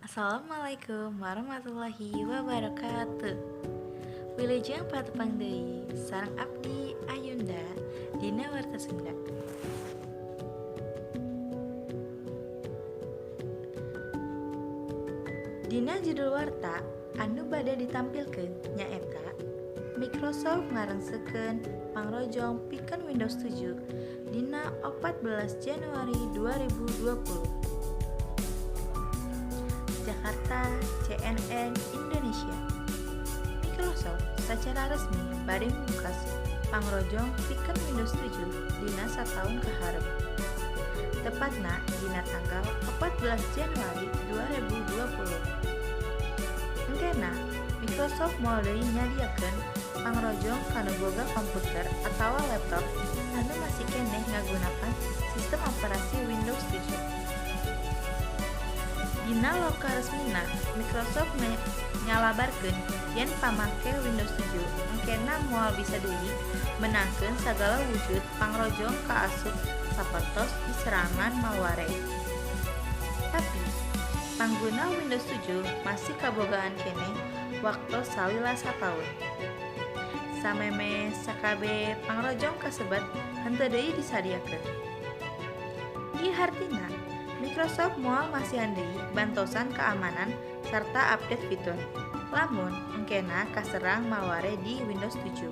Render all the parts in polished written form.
Assalamualaikum warahmatullahi wabarakatuh. Wilujeng patepang deui sareng abdi Ayunda dina Warta Sunda. Dina judul warta anu bade ditampilkeun nyaeta Microsoft ngarengsekeun pangrojong pikeun Windows 7 dina 14 Januari 2020. Jakarta, CNN Indonesia. Microsoft sacara resmi bade mungkas pangrojong pikeun Windows 7 dina sataun ka hareup. Tepatna dina tanggal 14 Januari 2020. Engkena Microsoft moal deui nyadiakeun pangrojong kanu boga komputer atawa laptop anu masih keneh ngagunakan sistem operasi Windows 7. Dina loka resmina, Microsoft nyalabarkeun yen pamake Windows 7 engkena moal bisa deui meunangkeun sagala wujud pangrojong kaasup sapertos di serangan malware. Tapi, pangguna Windows 7 masih kabogaan keneh waktos salila sataun. Samemeh sakabeh pangrojong kasebat henteu deui disadiakeun. Ieu hartina, Microsoft moal masihan deui bantosan keamanan sarta update fitur lamun engkena kaserang malware di Windows 7.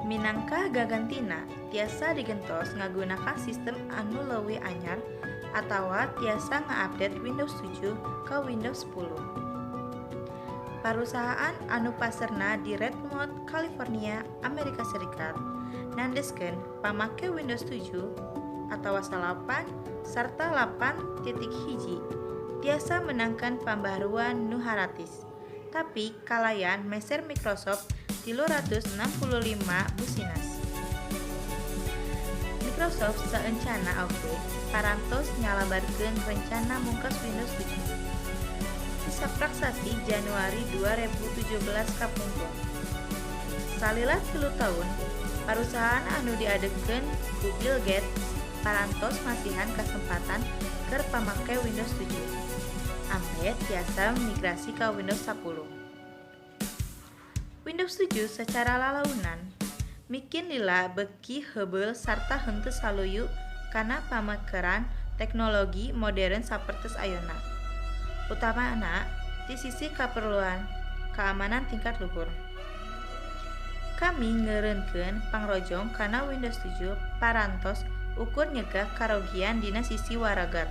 Minangka gagantina, tiasa digentos ngagunakan sistem anu leuwih anyar atawa tiasa nga-update Windows 7 ka Windows 10. Parusahaan anu paserna di Redmond, California, Amerika Serikat nandeskeun pamake Windows 7 atawa 9 sarta 8.1 tiasa meunangkeun pambaharuan nu haratis, tapi kalayan meser Microsoft 365 Business. Microsoft saencana oge parantos nyalabarkeun rencana mungkas Windows 7 di saprak sasih Januari 2017 kapungkur. Salila 3 taun, parusahaan anu diadegkeun ku Bill Gates parantos masihan kasempatan keur pamake Windows 7 ameh tiasa migrasi ka Windows 10. Windows 7 sacara lalaunan mikin lila beuki heubeul sarta henteu saluyu kana pamekeran teknologi modern sapertos ayeuna, utamana ti sisi kaperluan keamanan tingkat luhur. Kami ngeureunkeun pangrojong kana Windows 7 parantos ukur nyegah karogian dina sisi waragat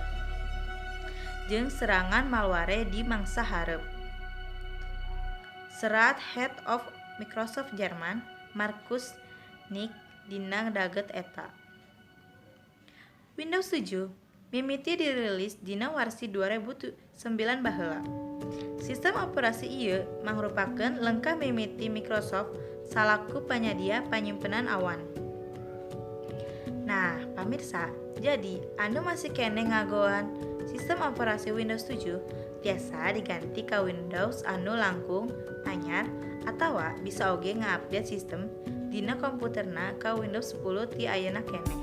jeung serangan malware di mangsa hareup, serat Head of Microsoft Jerman, Markus Nitschke, dina daget eta. Windows 7 mimiti dirilis dina warsi 2009 baheula. Sistem operasi ieu mangrupakeun lengkah mimiti Microsoft salaku panyadia panyimpenan awan. Nah, pamirsa, jadi anu masih keneh ngagoan sistem operasi Windows 7 tiasa diganti ka Windows anu langkung anyar atawa bisa oge nga-update sistem dina komputerna ka Windows 10 ti ayeuna keneh.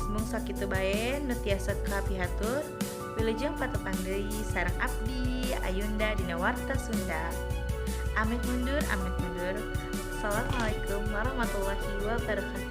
Mung sakitu bae nu tiasa kapihatur. Wilujeng patepang deui sareng abdi Ayunda dina Warta Sunda. Amit mundur, amit mundur. Assalamualaikum warahmatullahi wabarakatuh.